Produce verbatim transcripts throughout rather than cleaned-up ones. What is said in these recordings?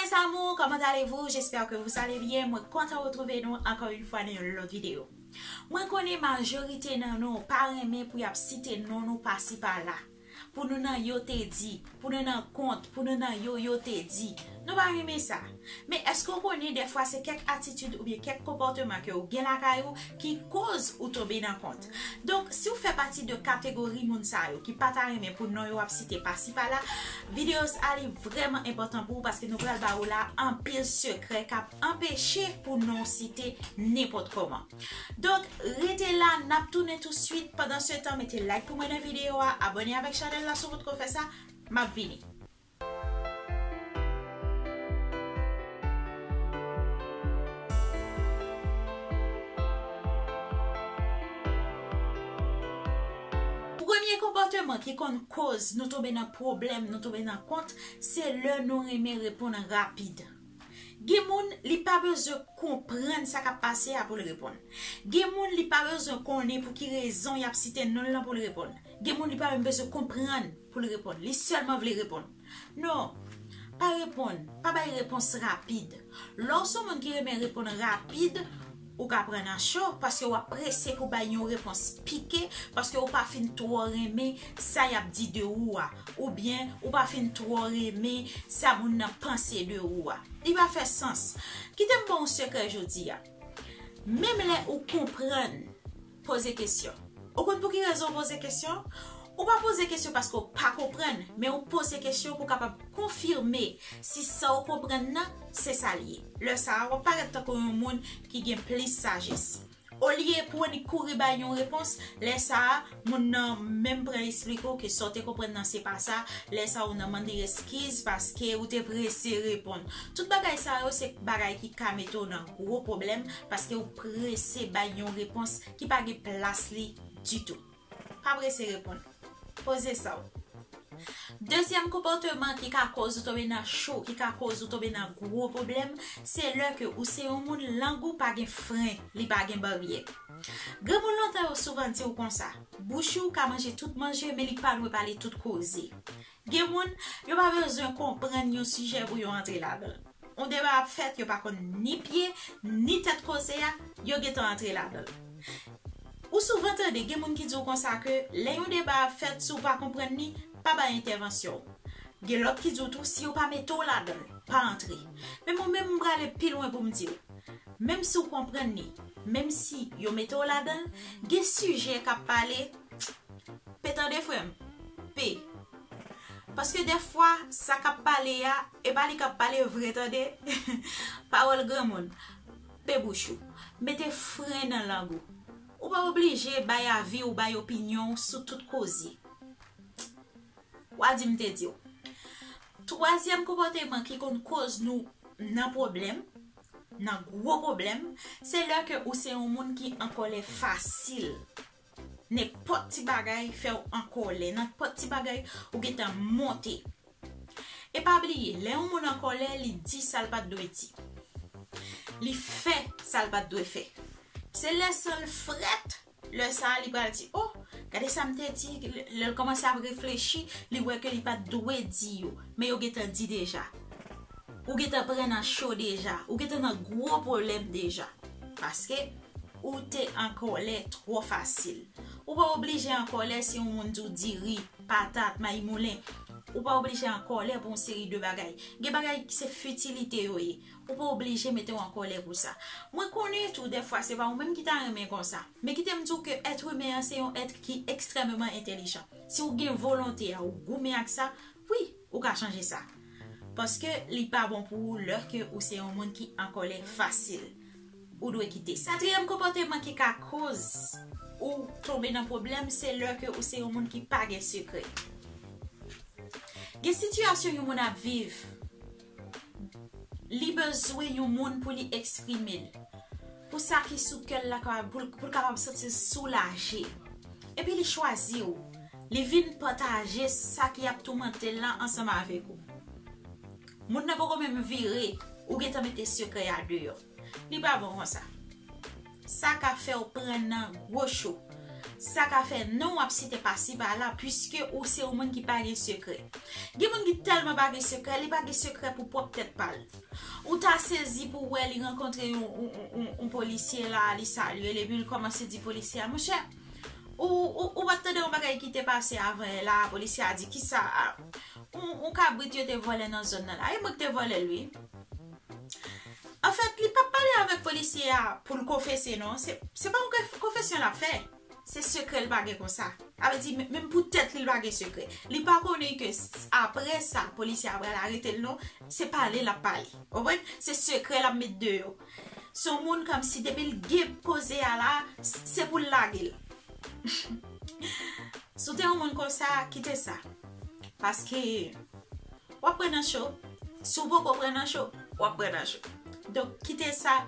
Mes amours, comment allez-vous? J'espère que vous allez bien. Mwen kontan retwouve nou ankò yon fwa nan yon lòt videyo. Mwen konnen majorite nan nou pa renmen pou y ap site non nou pasi pala. Pou nou nan yo te di, pou nou nan kont, pou nou nan yo yo te di. Nou pa renmen sa. Men èske w konnen dèfwa se kèk atitid oubyen kèk konpòteman ke w gen lakay ou ki koz ou tonbe nan kont? Donk, si w fè pati de kategori moun sa yo ki pa ta renmen pou non yo ap site pasi pala, videyo sa li vrèman enpòtan pou ou paske nou pral ba ou la anpil sekrè k ap anpeche pou non w site nenpòt kòman. Donk, rete la, n ap tounen touswit. Pandan se tan, mete like pou mwen nan videyo a, abòne avèk chanèl la si w potko fè sa, m ap vini. Premye konpòteman ki konn koz nou tonbe nan pwoblèm, nou tonbe nan kont, se lè nou renmen reponn rapid. Gen moun, li pa bezwen konprann sa k ap pase a pou l reponn. Gen moun, li pa bezwen konnen pou ki rezon y ap site non l lan pou l reponn. Gen moun, li pa menm bezwen konprann pou l reponn. Li sèlman vle reponn. Non, pa reponn, pa bay repons rapid. Lè w se yon moun ki renmen reponn rapid, ou ka pran nan cho paske w ap prese pou bay yon repons pike, paske ou pa fin twò renmen sa y ap di de ou a, oubyen ou pa fin twò renmen sa moun nan panse de ou a. Li pa fè sans. Kite m ba w yon sekrè jodi a. Menm lè ou konprann, poze kesyon. Ou konn pou ki rezon w poze kesyon? Ou pa poze kesyon paske w pa konprann, men ou poze kesyon pou w kapab konfime si sa w konprann nan, se sa l ye. Lè sa a, w ap parèt tankou yon moun ki gen plis sajès. Olye pou w annik kouri bay yon repons, lè sa a, moun nan menm pran esplike w ke sa w te konprann nan se pa sa, lè sa a, ou nan mande eskiz paske ou te prese reponn. Tout bagay sa yo, se bagay ki ka mete w nan gwo pwoblèm paske ou prese bay yon repons ki pa gen plas li ditou. Pa prese reponn. Poze sa w. Dezyèm konpòteman ki ka koz ou tonbe nan cho, ki ka koz ou tonbe nan gwo pwoblèm, se lè ke ou se yon moun lang ou pa gen fren, li pa gen baryè. Granmoun lontan yo souvan di w konsa, bouch ou ka manje tout manje, men li pa dwe pale tout koze. Gen moun, yo pa bezwen konprann yon sijè pou yo antre ladan l. Yon deba ap fèt, yo pa konn ni pye, ni tèt koze a, yo gentan antre ladan l. Ou souvan tande gen moun ki di w konsa ke lè yon deba ap fèt, si w pa konprann li, pa bay entèvansyon w. Gen lòt ki di w tou, si yo pa mete w ladan l, pa antre. Men mwen menm, m prale pi lwen pou m di w, menm si w konprann li, menm si yo mete w ladan l, gen sijè k ap pale, pe tande frè m, pe. Paske dèfwa, sa k ap pale a, e pa li k ap pale vre, tande. Pawòl granmoun, pe bouch ou. Mete fren nan lang ou. Ou pa oblije bay avi ou, bay opinyon w sou tout koze. W a di m te di w. Twazyèm konpòteman ki konn koz nou nan pwoblèm, nan gwo pwoblèm, se lè ke ou se yon moun ki an kòlè fasil. Nenpòt ti bagay fè w an kòlè, nenpòt ti bagay ou gentan monte. E pa bliye, lè yon moun an kòlè, li di sa l pa t dwe di. Li fè sa l pa t dwe fè. Se lè san l frèt, lè sa a li pral di, "Oh, gade sa m te di," lè l kòmanse ap reflechi, li wè ke li pa t dwe di yo, men yo gentan di deja. Ou gentan pran nan cho deja, ou gentan nan gwo pwoblèm deja. Paske ou te an kòlè twò fasil. Ou pa oblije an kòlè si yon moun di w diri, patat, mayi moulen. Ou pa oblije an kòlè pou yon seri de bagay. Gen bagay ki se fitilite yo ye. Ou pa oblije mete w an kòlè pou sa. Mwen konnen tou, dèfwa, se pa ou menm ki ta renmen konsa. Men kite m di w ke èt imen an se yon èt ki ekstrèmeman entèlijan. Si w gen volonte a, ou goumen ak sa, wi, ou ka chanje sa. Paske li pa bon pou ou lè ke ou se yon moun ki an kòlè fasil. Ou dwe kite sa. Katriyèm konpòteman ki ka koz ou tonbe nan pwoblèm, se lè ke ou se yon moun ki pa gen sekrè. Gen sitiyasyon yon moun ap viv, li bezwen yon moun pou li eksprime l. Pou sa ki sou kè l la, kapab, pou l, pou l kapab santi l soulaje. Epi li chwazi w. Li vin pataje sa ki ap toumante l lan ansanm avèk ou. Moun nan poko menm vire, ou gentan mete sekrè a deyò. Li pa bon konsa. Sa ka fè w pran nan gwo cho. Sa ka fè non w ap site pasi pala, piske ou se yon moun ki pa gen sekrè. Gen moun ki tèlman pa gen sekrè, li pa gen sekrè pou pwòp tèt pa l. Ou ta sezi pou w wè li rankontre yon, yon, yon, yon, yon polisye la, li salye l, epi l kòmanse di polisye a, monchè, ou, ou, ou pa t tande yon bagay ki te pase avan yè la, polisye a di, kisa, a, yon, yon kabrit yo te vòlè nan zòn nan la, e mwen ki te vòlè l, wi. Anfèt, li p ap pale avèk polisye a pou l konfese, non. Se, se pa yon konf-, konfesyon l ap fè. Se sekrè l pa gen konsa. Sa vle di, men-, menm pou tèt li, l pa gen sekrè. Li pa konnen ke s-, apre sa, polisye a pral arete l, non. Se pale l ap pale. Ou konprann? Se sekrè l ap met deyò. Se yon moun kòmsi depi l gen koze a la, s-, se pou l lage l. Si w te yon moun konsa, kite sa. Paske w ap pran nan cho. Si w poko pran nan cho, w ap pran nan cho. Donk, kite sa,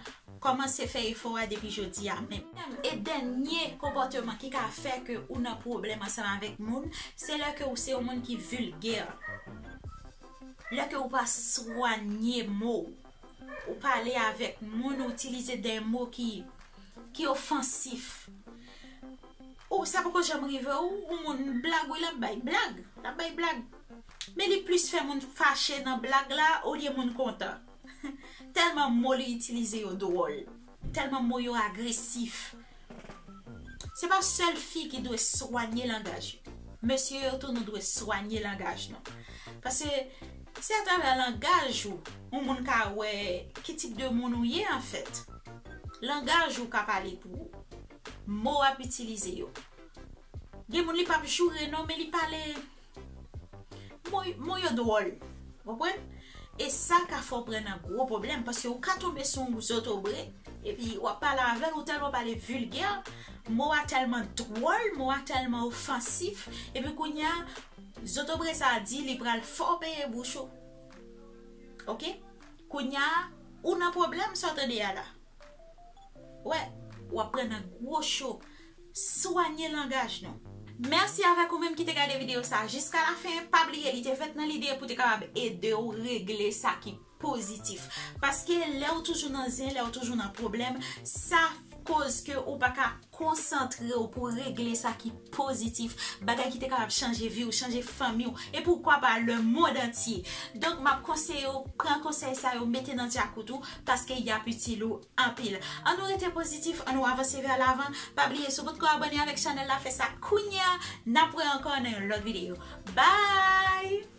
kòmanse fè efò a depi jodi a menm. E dènye konpòteman ki ka fè ke ou nan pwoblèm ansanm avèk moun, se lè ke ou se yon moun ki vilgè. Lè ke ou pa swanye mo w. Ou pale avèk moun, ou itilize de mo ki, ki ofansif. Ou, sa poko janm rive ou, ou moun blag, wi, l ap bay blag, l ap bay blag. Men li plis fè moun fache nan blag la, olye moun kontan. Tèlman mo li itilize yo dwòl, tèlman mo yo agresif. Se pa sèl fi ki dwe swanye langaj yo. Mesye yo tou, nou dwe swanye langaj nou. Paske se atravè langaj ou, yon moun ka wè ki tip de moun ou ye, anfèt. Langaj ou ka pale pou ou. Mo w ap itilize yo. Gen moun, li p ap joure non, men li pale, mo, mo yo dwòl. Ou konprann? E sa ka fè w pran nan gwo pwoblèm, paske ou ka tonbe sou yon zotobre, epi w ap pale avè l, ou tèlman pale vilgè, mo a tèlman dwòl, mo a tèlman ofansif, epi kounye a, zotobre sa a di li pral fè w peye bouch ou. Oke? Kounye a, ou nan pwoblèm, sa w tande a la. Wè, w ap pran nan gwo cho. Swanye langaj nou. Mèsi avèk ou menm ki te gade videyo sa a jiska lafen. Pa bliye, li te fèt nan lide pou te kapab ede w regle sa ki pozitif. Paske lè w toujou nan zen, lè w toujou nan pwoblèm, sa koz ke ou pa ka konsantre w pou regle sa ki pozitif, bagay ki te kapab chanje vi w, chanje fanmi w, e poukwa pa lemonn antye. Donk, m ap konseye w pran konsèy sa yo, mete nan djakout ou, paske y ap itil ou anpil. Ann nou rete pozitif, ann nou avanse vè lavan. Pa bliye, si w potko abòne avèk chanèl la, fè sa kounye a. N ap wè ankò nan yon lòt videyo. Bye!